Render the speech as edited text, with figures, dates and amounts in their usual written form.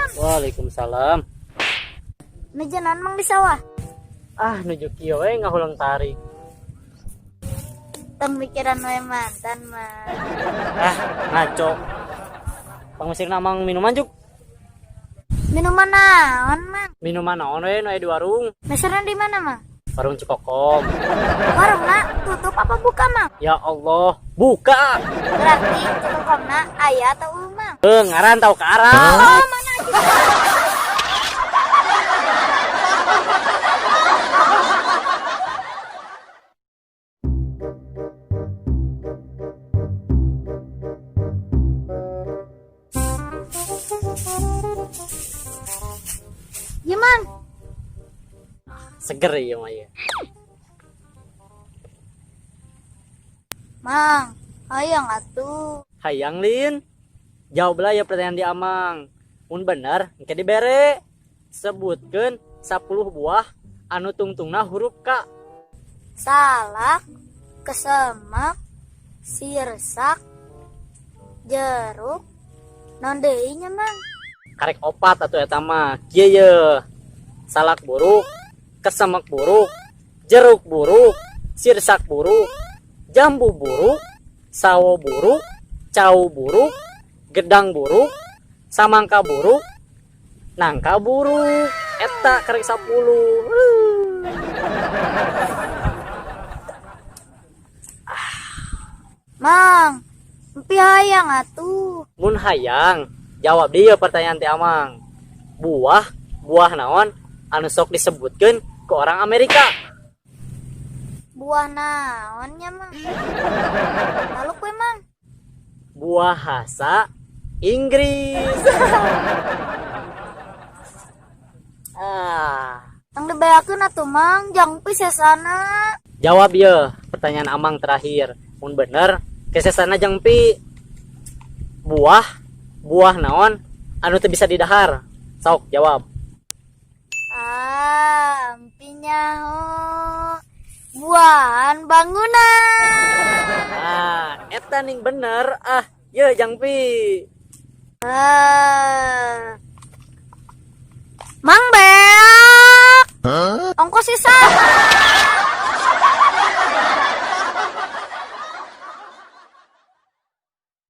Mang. Waalaikumsalam. Nuju naon, Mang, di sawah? Ah, nuju kieu we ngahulang tarik. Tong mikiran we mantan, Mang. Ah, ngaco. Pangmeserna Amang minuman juk. Minuman naon, Mang? Minuman naon we nu aya di warung? Meserna di mana, Mang? Warung Cikokom. Warungna tutup apa buka, Mang? Ya Allah, buka. Berarti Cikokomna aya atau euweuh, Mang? Eh, ngaran tau ke arah. Oh, mana aja. Gimana? Seger ya mah ya. Mang, hayang atuh. Hayang, Lin. Jawablah ya pertanyaan di Amang. Mun bener, engke dibere. Sebutkeun 10 buah anu tungtungna huruf K. Salak, kesemek, sirsak, jeruk, naon deui nya, Mang? Karek opat atuh eta mah. Kieu ye. Salak buruk, kesemek buruk, jeruk buruk, sirsak buruk, jambu buruk, sawo buruk, cau buruk, gedang buruk, samangka buruk, nangka buruk. Eta karek 10. Mang, empi hayang atuh. Mun hayang, jawab dia pertanyaan ti Amang. Buah, buah naon anu sok disebutkeun ke orang Amerika? Buah naonnya, Mang? Lalu kue, Mang? Buah hasa Inggris. Ah. Tong dibeakeun atuh, Mang, jang pi sesana. Jawab ya pertanyaan Amang terakhir. Mun bener, kesesana jang pi. Buah, buah naon anu teu bisa didahar? Sok jawab. Ah, empi nyaho. Buahan bangunan. Ah, eta ning bener. Ah, ye jang pi. Ah. Mang beak. Ongkos sisa.